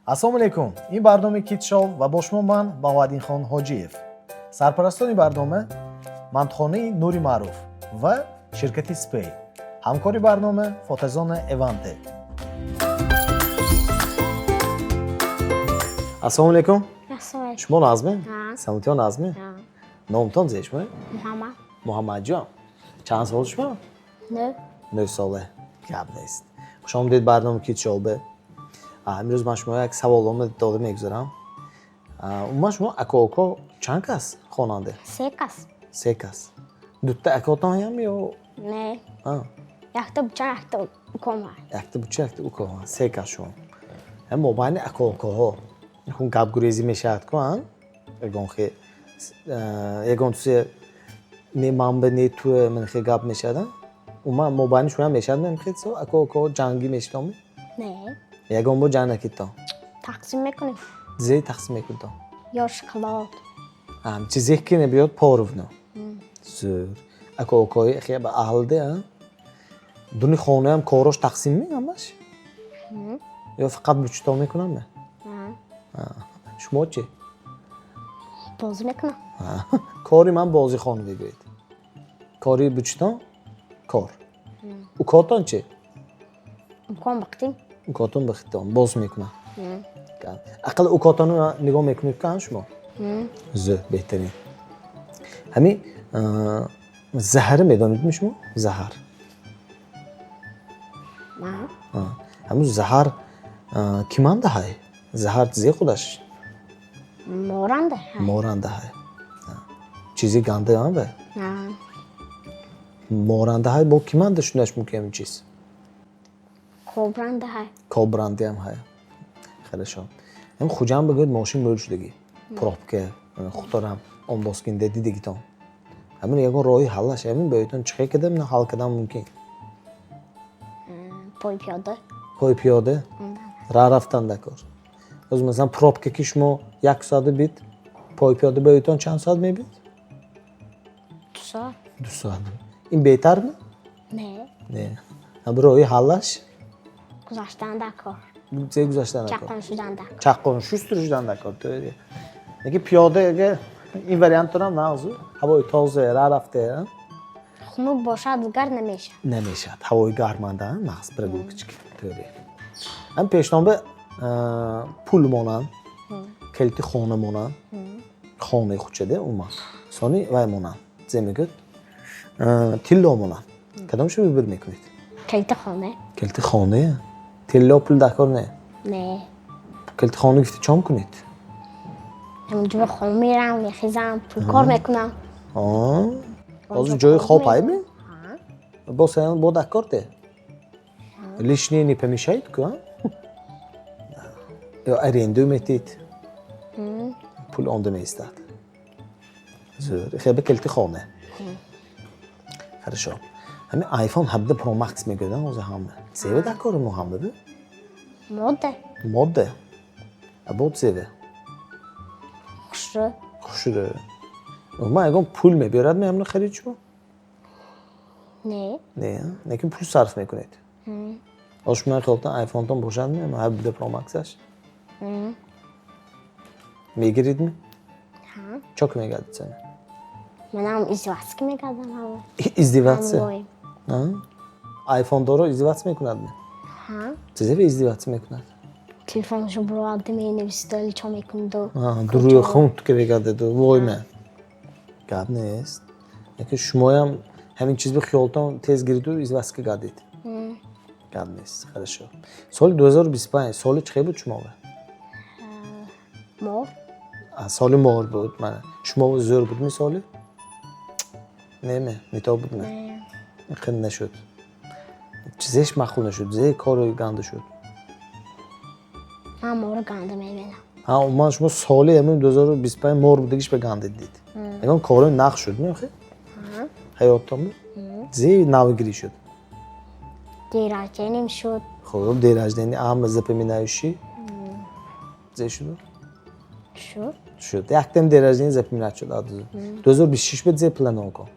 Ассалому алайкум, ин барномаи Кит Шоу ва бо шумо ман, Баҳоаддинхон Ҳоҷиев. Сарпарастони барнома мантухонаи Нури Маъруф ва ширкати Спей, ҳамкори барнома фотозона Эванте. Ассалому алайкум. Ассалому. Шумо нағзме? Ҳа. Саломатиҳо нағзме? Ҳа. Номтон зе шумо? Муҳаммад. Муҳаммадҷон, чанд сол шумо? 9. 9 сола. Гап нест, хушомадед барномаи Кит Шоу бе. Имрӯз ман шумо як саволнома дода мегузарам. Умуман, шумо ака-уко чанд кас хонанда? Се кас. Се кас. Дутта акотон ҳам ё? Не. А, Якта буча, якта уком ҳай. Якта буча, якта уко. Се кас шумо. Ҳам мобайни ака-укоҳо хун гапгурезӣ мешавад ку, а? Ягон хе ягон тусе не манба, не туе, ман хе гап мешавад, а? Умуман, мобайни шумо ҳам мешавад мехе ака-укоҳо ҷангӣ мешитом? Не. Ягон бор ҷанг накидтон? Тақсим мекунем. Зе тақсим мекунтон? Ё шоколад. Чизе ки набиёд, поровну. Зӯр. Ака-укои хе ба аҳлде, а? Дуни хонаам корош тақсим ме ҳамаш? Ё фақат бучито мекунам ме? Ҳа. Шумо чӣ? Бозӣ мекунам. Кори ман бозихона бигӯед. Кори бучитон кор. Укотон чӣ? Уком бақтим. Укотон бихитон боз мекунам. Ақал укотонро нигоҳ мекунед ка шумо? Зӯр, беҳтарин. Ҳамин заҳара медонедми шумо? Заҳар. Ман. Ҳамун заҳар кӣ мандаҳай? Заҳар зе худаш? Моранда. Морандаҳай. Чизи ганда ам бе? Ҳа. Морандаҳай, бо кӣ манда шунаш мумкин ҳамин чиз? Кобранда ҳай. Кобрандиам ҳай. Хорошо. Ҳам Хуҷанд бигӯед, мошин мӯл шудагӣ. Пробка, хуторам омдоскинде дидагитон. Ҳамин ягон роҳи ҳаллаш ҳамин баётон чӣ хел кардам ҳал кардан мумкин? Пой пиёда. Пой пиёда? Раҳ рафтан дакор. Боз, масалан, пробка ки шумо як соату бит, пой пиёда баётон чанд соат мебид? 2 соат. 2 соат. Ин беҳтар ми? Не. Не. Ҳамин роҳи ҳаллаш? Гузаштан дакор. Зе гузаштан дакор? Чаққон шудан дакор. Чаққон шустур шудан дакор. То'ри. Лекин пиёдага ин вариантонам нағзу. Ҳавои тоза, раҳ рафта, Хунук бошад, дигар намешавад. Намешавад. Ҳавои гарманда нағз прогулкачка. То'ри. Ҳам пешномба пул монанд, калити хона монанд, хонаи худшаде умуман. Сони вай монанд. Зе мегӯяд? Тилло монанд. Кадомшо выбор мекунед? Калити хона. Калити хона? Тилло, пул дакор не? Не. Калити хона гуфти чом кунед? Ҳаминҷо хоб мерам, мехезам, пул кор мекунам. Ҳозир ҷои хоб ҳайми? Ҳа. Боз бо дакор де? Лишнее не помешает ку, а? Ё аренду метид? Пул онда меистад. Зӯр. Хеба калити хона. Хорошо. Ҳамин iPhone 17 Pro Max мегӯянд ҳозир ҳама. Зева дакори мо ҳама бу? Мода. Модда. А бод зеве? Хушрӯ. Хушрӯ. Умуман, ягон пул мебиёрад меҳамно харид шумо? Не. Не, лекин пул сарф мекунед. Ҳозир шумо хелтон iPhone-тон бошад ме 17 Pro Max-аш? Мегиридми? Ҳа. Чо ки мегардид сена? Манам издеваться мекардам ҳама. Издеваться? Ҳамроҳим. iPhone доро издеваться мекунад ме? Ҳа. Чизе издеваться мекунад? Телефонашо буроварда, менависиду чо мекуниду. Дурӯи хун ки мегардеду вой ме. Гап нест. Лекин шумоям ҳамин чиз би хиёлтон тез гириду издеваться гардид. Гап нест. Хорошо. Соли 2025 соли чӣ буд шумова? Мор. Соли мор буд. Мана. Шумо зӯр будми соли? Неме, нито будме? Не. Қин нашуд. Чизеш маъқул нашуд, зе кори ганда шуд? Ман моро ганда мебинам. Ҳа, умуман, шумо соли ҳамин 2025 мор будагиш ба ганда дид. Ягон кори нақ шуд, мехе? Ҳа. Ҳаёттон зе навгирӣ шуд? День рождением шуд. Хуб, день рождения ҳама запоминающий. Зе шуд? Шуд. Шуд. Яктем день рождения запоминать шуд. 2026 буд зе плано кун?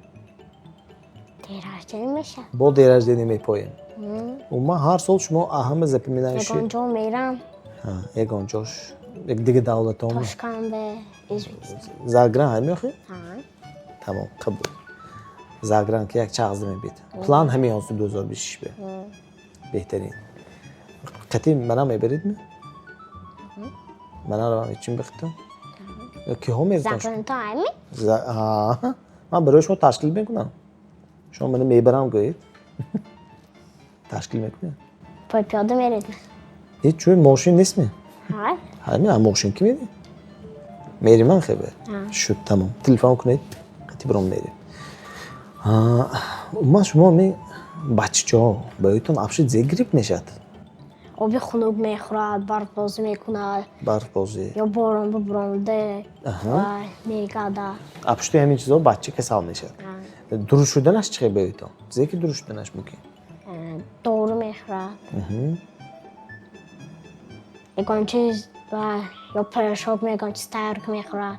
День рождения мешавад. Бо день рождения мепоем. Умуман, ҳар сол шумо ҳама запоминающий. Ягон ҷо мерам. Ягон ҷош, як дига давлатом? Тошканбе, Ӯзбекистон. Загран ҳай меохӣ? Ҳа. Тамом, қабул. Загран ки як чағзда мебид. План ҳамин ҳозир 2026 бе. Беҳтарин. Қатъи манам мебаридми? Мана равам чин бихтам? Киҳо меритон? Загрантон ҳайми? Ман барои шумо ташкил мекунам. Шумо мана мебарам гӯед. Ташкил мекунед? Пой пиёда меред? Ҳеҷ, чӯй мошин нестми? Ҳай. Ҳайми, мошин ки мерӣ? Мерим ман хебе. Шуд, тамом. Телефон кунед, қатъи биром мерем. Умуман шумо ми баччаҳо ба ёдтон абши зе грипп мешавад? Оби хунук мехӯрад, барфбозӣ мекунад. Барфбозӣ. Ё борон бубуронда мегардад. Абшти ҳамин чизо бача касал мешавад. Дуруст шуданаш чӣ хел ба ёдтон? Зе ки дуруст шуданаш мумкин? Дору мехӯрад. Ягон чиз ё порошок, ягон чиз тайёр мехӯрад.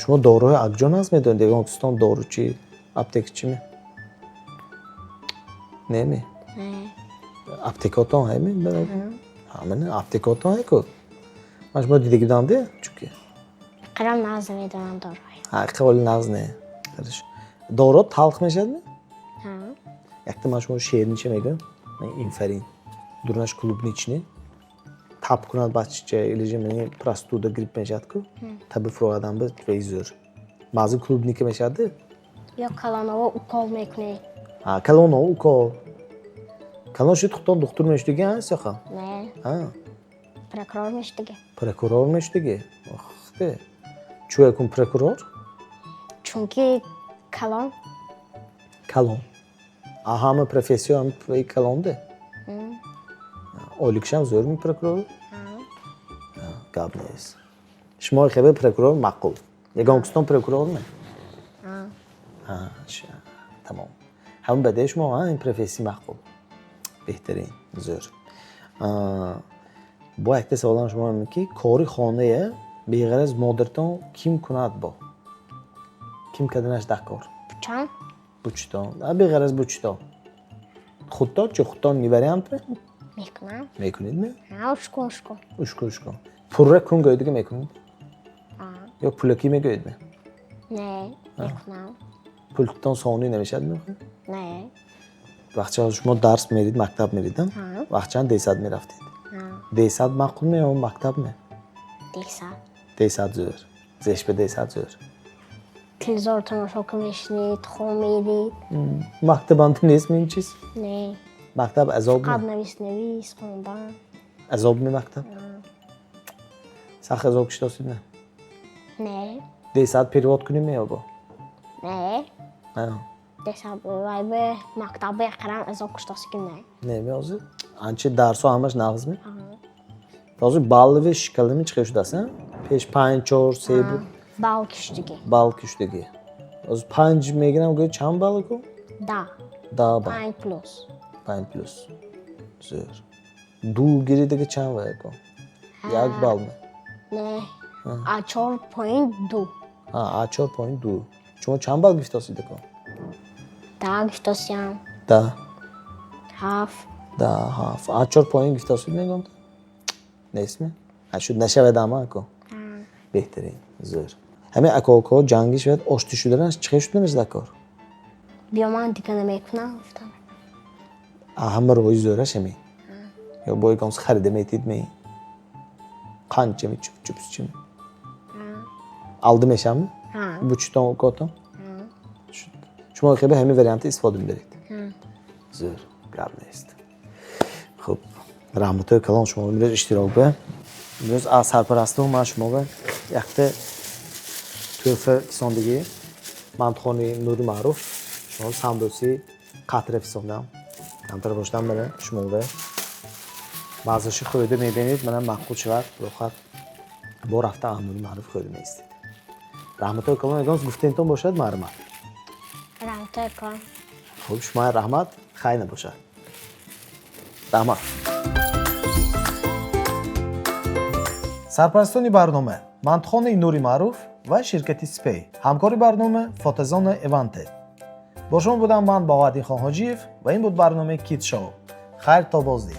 Шумо доруҳои акҷон ҳаст медонед? Ягон кистон доручи, аптекачи ме? Неме? Аптекотон ҳайме? Ҳамана аптекотон ҳай ку. Ман шумо дидаги будам де, чунки. Қарам нағз намедонам доруҳои. Ҳа, қаволи нағз не. Хорошо. Доруҳо талх мешавадми? Ҳа. Якта ман шумо шеринча мегӯям. Имфарин. Дурнаш клубничный. Таб кунад бачча или же мани простуда, грипп мешавад ку. Таби фуроадан ба вай зӯр. Баъзе клубника мешавад. Ё калоново укол мекунед. Ҳа, калоново укол. Калон шуд, худтон духтур мешудиги, ҳа, сёха? Не. Ҳа. Прокурор мешудиги. Прокурор мешудиги? Ох те. Чӯ якун прокурор? Чунки калон. Калон. А ҳама профессия ҳам калонде. Ойликшам зӯрми прокурор? Гап нест. Шумо хебе прокурор маъқул. Ягон кистон прокурор ме? Ҳа, тамом. Ҳамин баде шумо ин профессия маъқул. Беҳтарин, зӯр. Бо якта саволам шумо ин ки кори хонае беғараз модартон ким кунад бо? Ким каданаш дар кор? Бучам. Бучтон. Беғараз бучтон. Худтон чӣ, худтон не вариант ме? Мекунам. Мекунед ме? Ҳа, ушкун ушкун. Ушкун ушкун. Пурра кун гӯедига мекунед? Ё пулакӣ мегӯед ме? Не, мекунам. Пултон сонӣ намешавад ме? Не. Вақтча шумо дарс мерид, мактаб мерид, вақтчанд десад мерафтед. Десад маъқул ме ё мактаб ме? Десад. Десад зӯр. Зешба десад зӯр. Телевизор тамошо мешунид, хом мерид. Мактабанти нест ин чиз? Не. Мактаб азоб Фақат навис навис, хондан. Азоб ме мактаб? Сахт азоб кишидосид ме? Не. Десад перевод кунем ме ё бо? Не. Десад вайбе мактабе қарам азоб киштосигим не. Не ме ҳозир? Анчи дарсҳо ҳамаш нағз ме? Ҳозир баллави шкалами чӣ хел шудааст? Пеш панҷ, чор, се буд. Балл киштиги. Балл киштиги. Ҳозир панҷ мегирам гӯё чанд балл ку? Да. Да балл. Панҷ плюс. Панҷ плюс. Зӯр. Ду гиридига чанд вай ку? Як балл ме? Не. А 4.2. А 4.2. Шумо чанд балл гирифтосида ку? Да гирифтосиям. Да. Ҳафт. Да, ҳафт. А чор поин гирифтосид мегӯям? Нест ме? Шуд нашавад ама ку? Беҳтарин, зӯр. Ҳамин ака-укаҳо ҷангӣ шавад, оштӣ шуданаш чӣ хел шуданаш дар кор? Биё ман дига намекунам, гуфтам. Ҳама роҳи зӯраш ҳамин. Ё бо ягон харида метид ме? Қанчами, чуп-чупсчими? Алда мешавам? Бучтон укотон? Шумо хебе ҳамин варианта истифода мебаред. Зӯр, гап нест. Хуб, раҳматҳои калон шумо имрӯз иштирок ба. Имрӯз аз сарпарастиҳо ман шумо ба якта тӯҳфа фисондагӣ мантухони Нури Маъруф шумо самбӯси қатра фисондам. Камтар бошдам мана шумо ба. Баъзаши хӯрда мебинед, мана маъқул шавад, роҳат бо рафта аз Нури Маъруф хӯрда меистед. Раҳматҳои калон, ягон гуфтанитон бошад, марҳамат. Раҳматҳои калон. Хуб, шумо раҳмат, хайр набошад. Раҳмат. Сарпарастони барнома мантухонаи Нури Маъруф ва ширкати Спей. Ҳамкори барнома фотозона Эванте. Бо шумо будам ман, Баҳоаддин Хонҳоҷиев, ва ин буд барномаи Кид Шоу. Хайр то боздид.